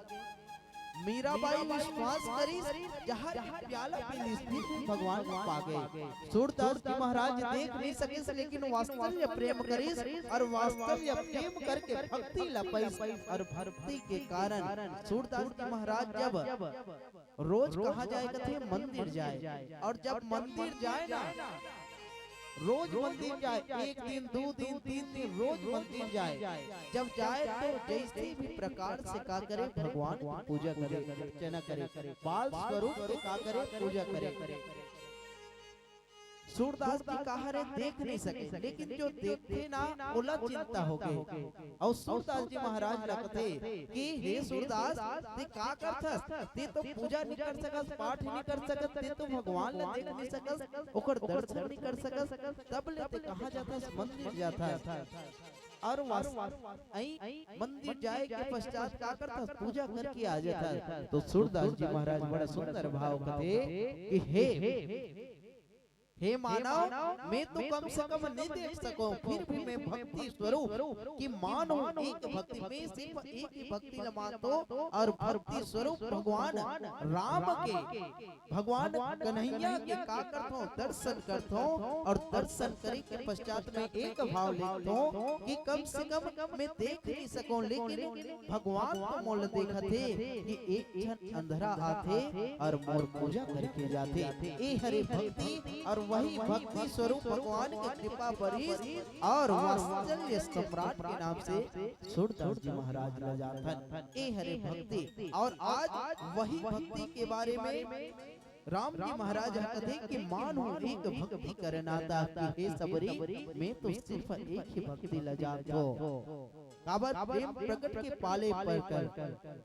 मीराबाई विश्वास करिस, जहाँ प्याला पी लिस भगवान ला पागे। सूरदास जी महाराज देख नहीं सकिस, लेकिन वात्सल्य प्रेम करिस और वात्सल्य प्रेम करके भक्ति ला पाइस। और भक्ति के कारण सूरदास जी महाराज जब रोज कहाँ जाए कथे, मंदिर जाए। और जब मंदिर जाए ना, रोज मंदिर जाए, एक दिन, दो दिन, तीन दिन, रोज मंदिर जाए। जब जाए तो जैसे भी प्रकार से का करे, भगवान की पूजा करे, अर्चना करे, बाल स्वरूप के का करे, पूजा करे। सूरदास जी का हरे देख नहीं सके, लेकिन जो देखथे ना, ओला चिंता होगे। और सूरदास जी महाराज ला कथे कि हे सूरदास, ते का करथस? ते तो पूजा नहीं कर सकस, पाठ नहीं कर सकस, ते तो भगवान ला देख नहीं सकस, ओकर दर्शन नहीं कर सकस, तब ले ते कहाँ जाथस? मंदिर जाथस। और वास-, आई मंदिर जाए के पश्चात का करथस? पूजा करके आ जाथस। तो सूरदास जी महाराज बड़ा सुंदर भाव कथे कि हे, हे मानव, मैं तो कम से कम नहीं देख सकूं, फिर भी मैं भक्ति स्वरूप की मानो एक भक्ति में सिर्फ एक ही भक्ति ल मानतो और भक्ति स्वरूप भगवान राम के, भगवान कन्हैया के का करथों, दर्शन करथों और दर्शन करे के पश्चात में एक भाव लेथों कि कम से कम मैं देख नहीं सकूं, लेकिन भगवान तो मोला देखत हे कि एक झन अंधरा आथे और मोर पूजा करके जाथे। ए हरे भक्ति, और वही भक्ति स्वरूप भगवान के कृपा बरिस और वात्सल्य सम्राट के नाम से सूरदास जी महाराज ला जानथन। ए हरे भक्ति, और आज वही भक्ति के बारे में राम जी महाराज ह कथे कि मानो एक भक्ति करे नाता कि हे सबरी, मैं तो सिर्फ एक ही भक्ति ला जानथों। काबर प्रेम प्रकट के पाले पर कर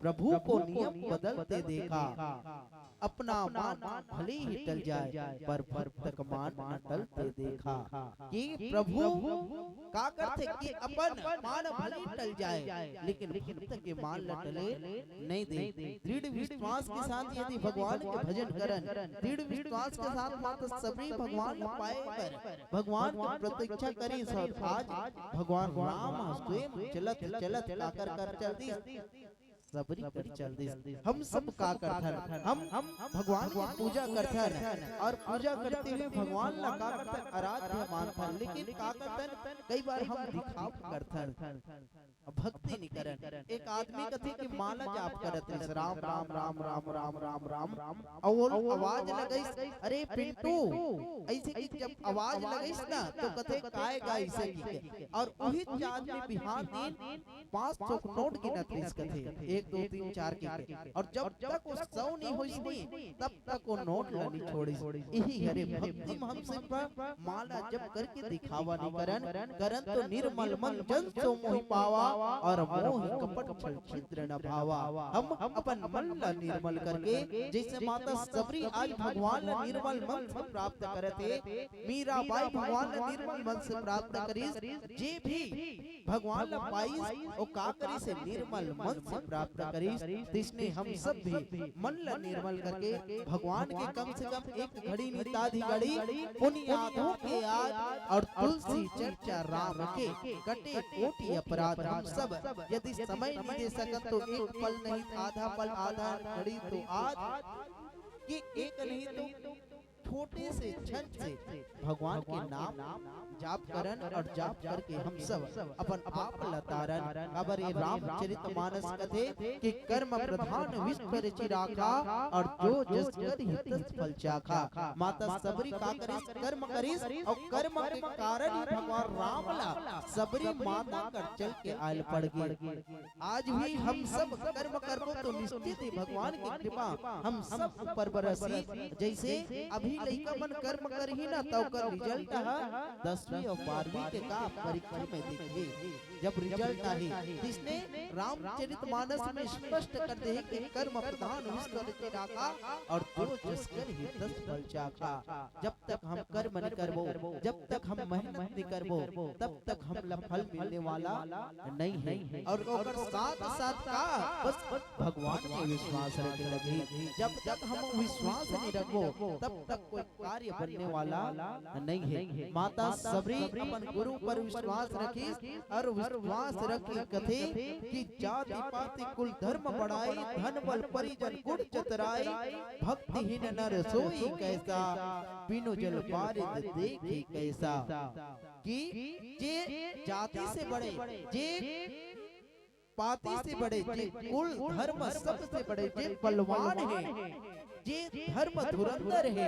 प्रभु को नियम बदलते देखा। अपना मान भले ही टल जाए, पर भक्त का मान न टलते देखा। कि प्रभु का करथे कि अपन मान भले टल जाए, लेकिन भक्त के मान ल टले नहीं दे। दृढ़ विश्वास के साथ यदि भगवान के भजन करन, दृढ़ विश्वास के साथ माता सबरी भगवान ल पाए बर भगवान के प्रतीक्षा करिस, और आज भगवान राम स्वयं चलत चलत काकर कर चल दिस, सबरी कर चल दिस। हम सब का करथन? हम, हम भगवान की पूजा करथन, और पूजा करते हुए भगवान ला का करथन? आराध्य मानथन। लेकिन का करथन, कई बार हम दिखावा करथन, भक्ति नहीं करन। एक आदमी कथे कि माला जाप करत रहिस, राम राम राम राम राम राम राम, और आवाज लगाइस, "अरे पिंटू", ऐसे कि जब आवाज लगाइस ना तो कथे, "काय गा?" ऐसे कि, और वही आदमी बिहान दिन पाँच सौ के नोट गिनत रहिस कथे, एक, दो, तीन, चार के, के। और जब तक वो सौ नहीं होइस नहीं, तब तक वो नोट ला नहीं छोड़िस। यही हरे भक्ति में हम सिर्फ माला जप करके दिखावा नहीं करन, करन तो निर्मल मन जन सो मोहि पावा, और मोहि कपट छल छिद्र न भावा। हम अपन मन ला निर्मल करके, जैसे माता सबरी आज भगवान ला निर्मल मन से प्राप्त करत हे, मीराबाई भगवान ला निर्मल मन से प्राप्त करिस, जे भी भगवान ला पाइस, ओ का करिस हे? निर्मल मन से प्राप्त करिस। तइसने हम सब भी मन ला निर्मल करके भगवान के कम से कम एक घड़ी निताधि घड़ी पुनि आधो के आध और तुलसी चर्चा राम के कटे कोटि अपराध। हम सब यदि समय नहीं दे सकत तो एक पल नहीं, आधा पल, आधा घड़ी तो आध, कि एक नहीं तो छोटे से क्षण से भगवान के नाम जाप करन और जाप करके हम सब अपन आप ल तारन। काबर ये रामचरित मानस कथे कि कर्म प्रधान विश्व रचि राखा, और जो जस करही तस फल चाखा। माता सबरी का करिस? कर्म करिस, और कर्म के कारण ही भगवान राम ला सबरी माता कर चल के आयल पड़ गे। आज भी हम सब कर्म करबो तो निश्चित ही भगवान की कृपा हम सब ऊपर बरसही। जैसे अभी लइका मन कर्म करही ना, त ओकर रिजल्ट ह दसवीं अउ बारहवीं के का परीक्षा में दिखही। जब रिजल्ट आही, जिसने रामचरित मानस में स्पष्ट कर दे कि कर्म प्रधान विश्व रचि राखा, अउ जो जस कर ही तस फल चाखा। जब तक हम कर्म नहीं करबो, जब तक हम मेहनत नहीं करबो, तब तक हमला फल मिलने वाला नहीं है। अउ ओकर साथ साथ का, बस भगवान में विश्वास रखे लगही। जब तक हम विश्वास नहीं रखबो, तब तक कोई कार्य बनने वाला नहीं है। माता सबरी अपन गुरु पर विश्वास रखिस अउ विश्वास रख के कथे कि जाति पाति कुल धर्म बड़ाई, धन बल परिजन गुण चतुराई, भक्तिहीन नर सोई कैसा, बिनु जल पारित देखी कैसा। कि जे जाति से बड़े, जे पाती से बड़े, जे कुल धर्म सबसे बड़े, जे बलवान है, जे धर्म धुरंधर है,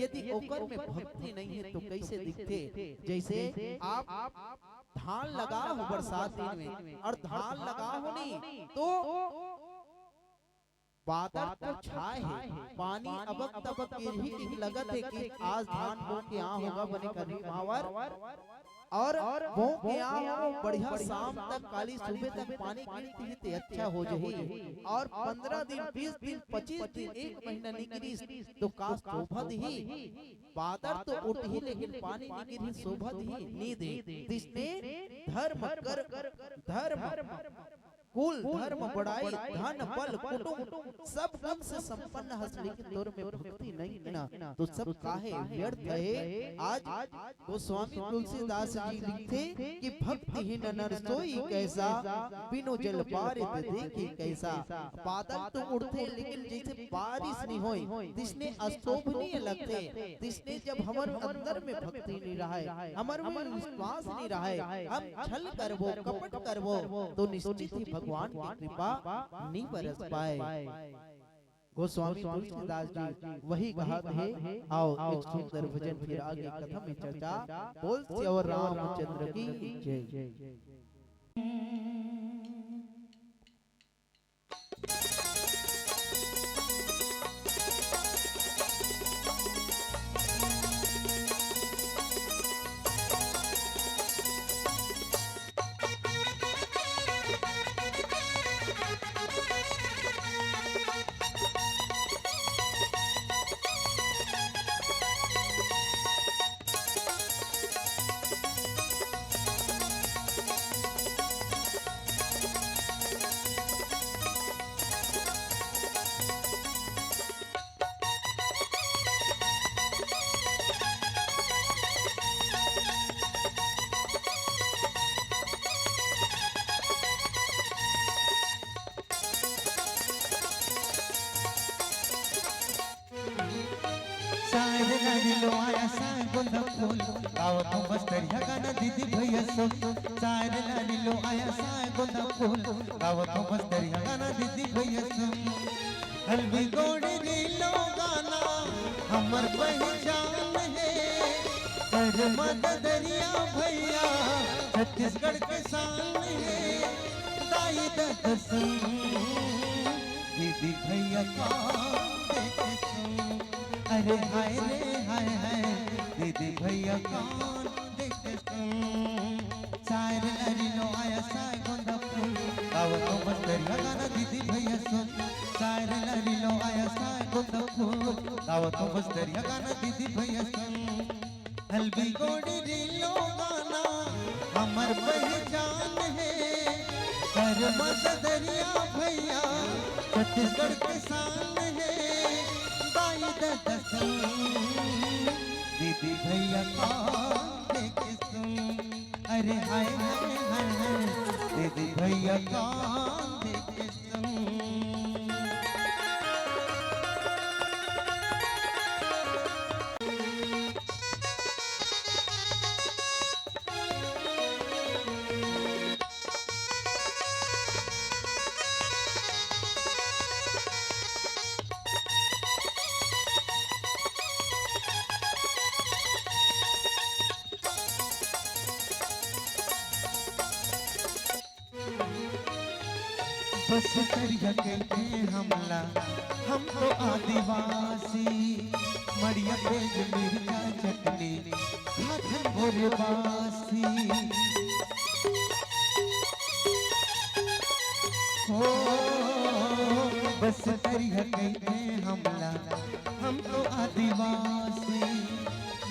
यदि ओकर में भक्ति नहीं है तो कैसे दिखथे? जैसे आप धान लगा हो बरसात दिन में अउ धान लगा हो नहीं तो बादर तो छाए हे, पानी अबक तबक गिरही कहिके लगत हे कि आज धान बो के आ होगा बने करही मावर। अउ बो के आ हो बढ़िया, शाम तक काली सुबह तक पानी गिरत ही ते अच्छा हो जही। अउ पंद्रह दिन, बीस दिन, पच्चीस दिन, एक महीना नइ गिरिस तो का शोभा दिही? बादर तो उठही लेकिन पानी नइ गिरही, शोभा दिही नइ दे। तिसने धर्म कर, धर्म कुल धर्म बड़ाई, धन बल कुटुंब सब गुण से संपन्न हस, लेकिन तोर में भक्ति नहीं ना, तो सब काहे व्यर्थ है। आज गोस्वामी तुलसीदास जी लिखथे कि भक्तिहीन नर सोई कैसा, बिनु जल पारित देखी कैसा। बादर तो उठथे लेकिन जैसे बारिश नहीं होय, तिसने अशोभनीय लगथे। तिसने जब हमर अंदर में भक्ति नहीं रहय, हमर में विश्वास नहीं रहय, हम छल करबो, कपट करबो, तो निश्चित ही भगवान के कृपा नहीं बरस पाए। गोस्वामी तुलसीदास जी वही कहत हे। आओ एक सुंदर भजन, फिर आगे कथा में चर्चा। बोल सियावर रामचंद्र की जय। साँय रे लाड़ी लो आया साँय गोंदा फूल, गावत हो मस्तरिया गाना दीदी भैया सुन। साँय रे लाड़ी लो आया साँय गोंदा फूल, गावत हो मस्तरिया गाना दीदी भैया सुन। हल्बी गोड़ी रीलो गाना हमर पहचान हे, कर मददरिया भैया छत्तीसगढ़ के शान हे। दाई दद सुन, दीदी भैया कौन देखे सुन। अरे हाय रे हाय हाय, दीदी भैया कौन देखे सुन। साँय रे लाड़ी लो आया साँय गोंदा फूल, गावत हो मस्तरिया गाना दीदी भैया सुन। साँय रे लाड़ी लो आया साँय गोंदा फूल, गावत हो मस्तरिया गाना दीदी भैया सुन। हल्बी गोड़ी रीलो गाना हमर पहचान हे, कर मददरिया भैया छत्तीसगढ़ के शान हे। दाई दद सुन, दीदी भैया कौन देखे सुन। अरे हाय हाय हाय हाय, दीदी भैया कौन देखे सुन। बस करिया कहिथे हमला, हम तो आदिवासी। मड़िया पेज मिर्चा चटनी, खाथन भोरे बासी। हो, बस करिया कहिथे हमला, हम तो आदिवासी।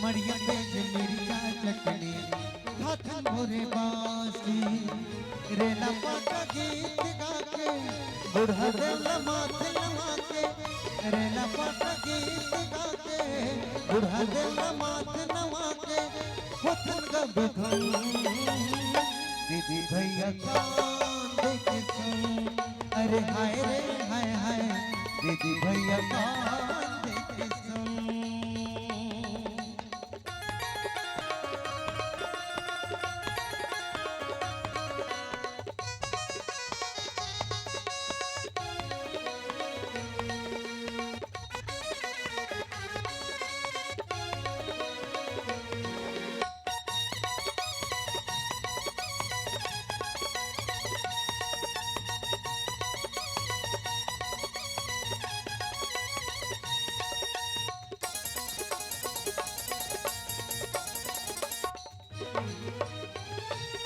मड़िया पेज मिर्चा चटनी, खाथन भोरे बासी। रेला पाटा गीत गा के, बूढ़ा देव ला माथ नवा के। रेला पाटा गीत गा के, बूढ़ा देव ला माथ नवा के। होथन गबधन, दीदी भैया कान दे के सुन। अरे हाय रे हाय हाय, दीदी भैया कान दे के सुन।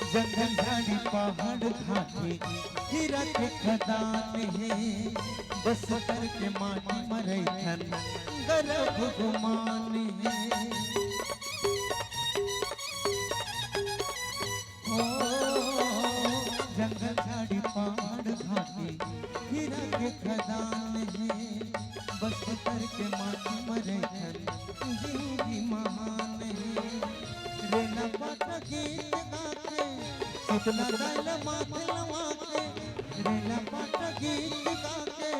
जंगल, झाड़ी, पहाड़, घाटी, हीरा के खदान हे। बस्तर के माटी म रहिथन, गरब गुमान हे। ओ, जंगल, झाड़ी, पहाड़, घाटी, हीरा के खदान हे। बस्तर के माटी म रहिथन, जिंदगी महान हे। रेला पाटा गीत गा के, सुतला दाई ल माथ नवा के। रेला पाटा गीत गा के,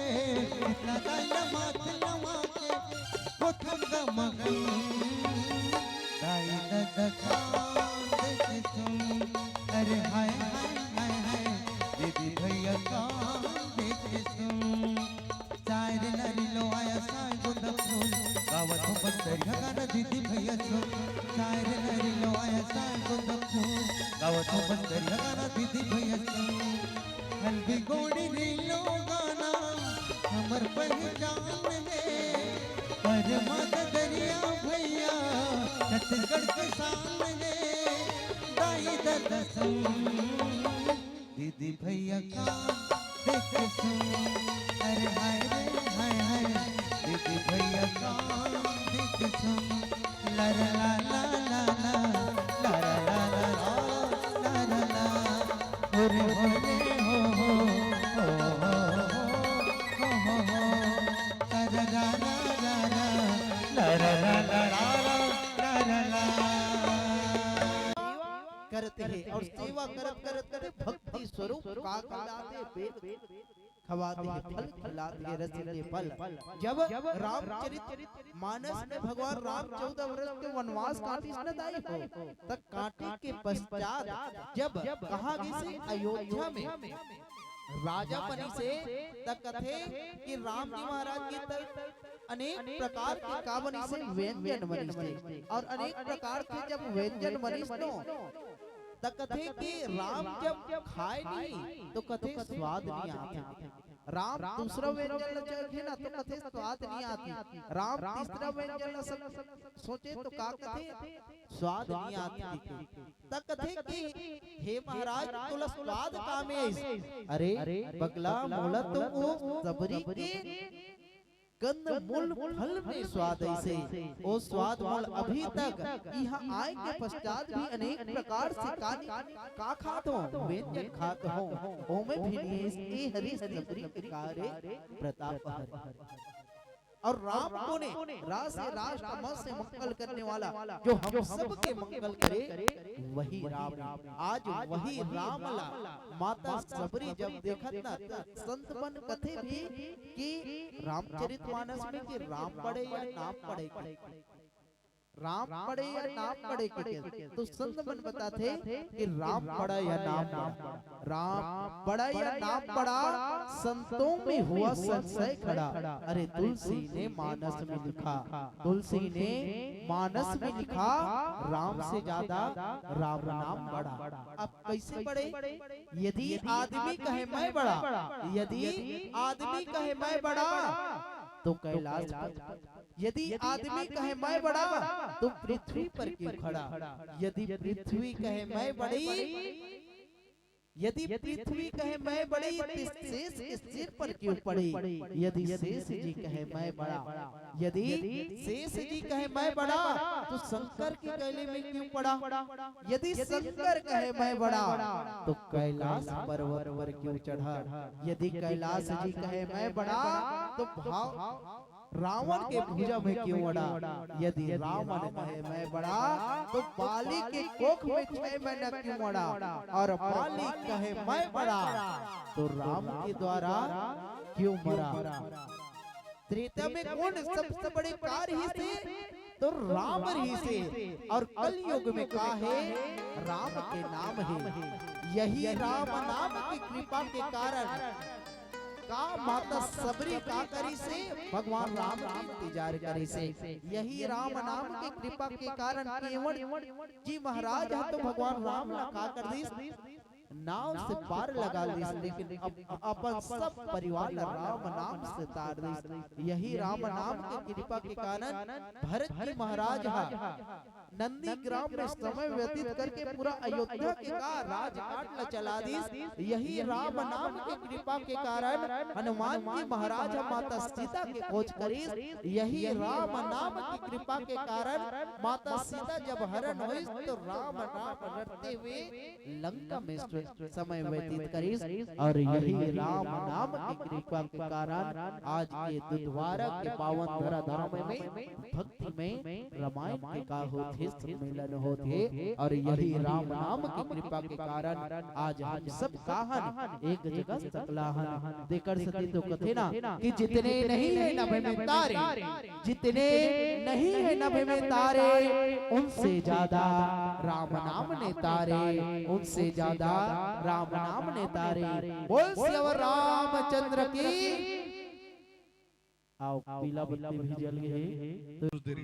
सुतला दाई ल माथ नवा के। होथन ग मगन, दाई ददा कान दे के सुन। अरे हाय हाय हाय हाय, दीदी भैया कान दे के सुन। साय रे लरी लो आया साय गुंदा फूल, गावत हो बस्तरिया गाना दीदी भैया सुन। साय रे लरी लो आया साय गुंदा फूल, गावत हो बस्तरिया गाना दीदी भैया सुन। हल्दी गोड़ी रे लो गाना हमर पहचान हे, परमा ददरिया भैया छत्तीसगढ़ के शान हे। दाई ददा सुन, दीदी भैया कान दे के सुन। अरे हाय रे हाय हाय, दीदी भैया कान दे के सुन। ला ला ला ला ला ला, ला ला ला ला ला, ला ला ला। अरे होले हो हो, हो हो हो, हो हो हो। ला ला ला ला ला ला, ला ला ला ला ला, ला ला ला। करत हे और सेवा करत करत करत भक्ति स्वरूप का कहलाथे, बेल खवाथे, फल खिलाथे, रसीले फल। जब रामचरित मानस में भगवान राम चौदह वर्ष के वनवास काटिस न दाई हो, त काटे के पश्चात जब कहाँ गिसे, अयोध्या में राजा बनिसे, त कथे कि राम जी महाराज के त अनेक प्रकार के का बनिसे, व्यंजन बनिसे। और अनेक प्रकार के जब व्यंजन बनिस तो, त कथे कि राम जब खाय नहीं, तो कथे स्वाद नहीं आथे। राम दूसरा व्यंजन ल चखे ना, तो कथे स्वाद नहीं आथे। राम तीसरा व्यंजन ल सब सोचे, तो का कथे, स्वाद नहीं आथे। त कथे कि हे महाराज, तोला स्वाद का में आइस? अरे पगला, मोला तो ओ सबरी के कंद मूल फल में स्वाद आइसे। ओ स्वाद मोला अभी तक, इहाँ आय के पश्चात भी अनेक प्रकार से का, का खात हों, व्यंजन खात हों, ओमे भी नहीं आइस। ए हरे सबरी के का रे, प्रताप हरे। और राम कोन ए? रास ए राष्ट्र मस ए मंगल करने वाला, जो हम सबके मंगल करे, वही राम हे। आज वही राम ला माता सबरी जब देखत ना, त संत मन कथे भी कि रामचरित मानस में कि राम पड़े या नाम पड़े के, राम पड़े या नाम पड़े के, तो संत मन बताथे कि राम पड़ा या नाम पड़ा, राम पड़ा या नाम पड़ा, संतों में हुआ संशय खड़ा। अरे तुलसी ने मानस में लिखा, तुलसी ने मानस में लिखा, राम से ज्यादा राम नाम बड़ा। अब कैसे पड़े? यदि आदमी कहे मैं बड़ा, यदि आदमी कहे मैं बड़ा, तो कैलाश पर। यदि आदमी कहे मैं बड़ा, तो पृथ्वी पर क्यों खड़ा? यदि पृथ्वी कहे मैं बड़ी, यदि पृथ्वी कहे मैं बड़ी, तो शेष के सिर पर क्यों पड़ी? यदि शेष जी कहे मैं बड़ा, यदि शेष जी कहे मैं बड़ा, तो शंकर के गले में क्यों पड़ा? यदि शंकर कहे मैं बड़ा, तो कैलाश पर्वत पर क्यों चढ़ा? यदि कैलाश जी कहे मैं बड़ा, तो भाव रावण के भुजा में क्यों अड़ा? यदि रावण कहे मैं बड़ा, तो बाली के कोख में छह महीना क्यों अड़ा? और बाली कहे मैं बड़ा, तो राम के द्वारा क्यों मरा? त्रेता में कौन सबसे बड़े कार ही से? तो राम ही से। और कलयुग में का है? राम के नाम है। यही राम नाम की कृपा के कारण का माता सबरी का करी से? भगवान राम के इंतजार करी से। यही राम नाम की कृपा के कारण केवट जी महाराज ह तो भगवान राम ला का कर दिस? नाव से पार लगा दिस, लेकिन अप-, अपन सब परिवार ला राम नाम से तार दिस। यही राम नाम के कृपा के कारण भरत जी महाराज ह नंदीग्राम में समय व्यतीत करके पूरा अयोध्या के का राजकाट ला चला दिस। यही राम नाम के कृपा के कारण हनुमान जी महाराज ह माता सीता के खोज करिस। यही राम नाम की कृपा के कारण माता सीता जब हरण होइस, तो राम नाम रटते हुए लंका में स्व-, समय व्यतीत करिस। और यही राम नाम की कृपा के कारण आज ये दुद्वारा के पावन धरा धाम में भक्ति में रामायण के का होथे सम्मेलन होथे। और यही राम नाम की कृपा के कारण आज हम सब काहन एक जगह सकलाहन। तेकर सेती तो कथे ना कि जितने नहीं है नभ में तारे, जितने नहीं है नभ में तारे, उनसे ज्यादा राम नाम ने तारे, उनसे ज्यादा राम नाम ने तारे। बोल सियावर रामचंद्र की। आओ, पीला बत्ती भी जल गई है।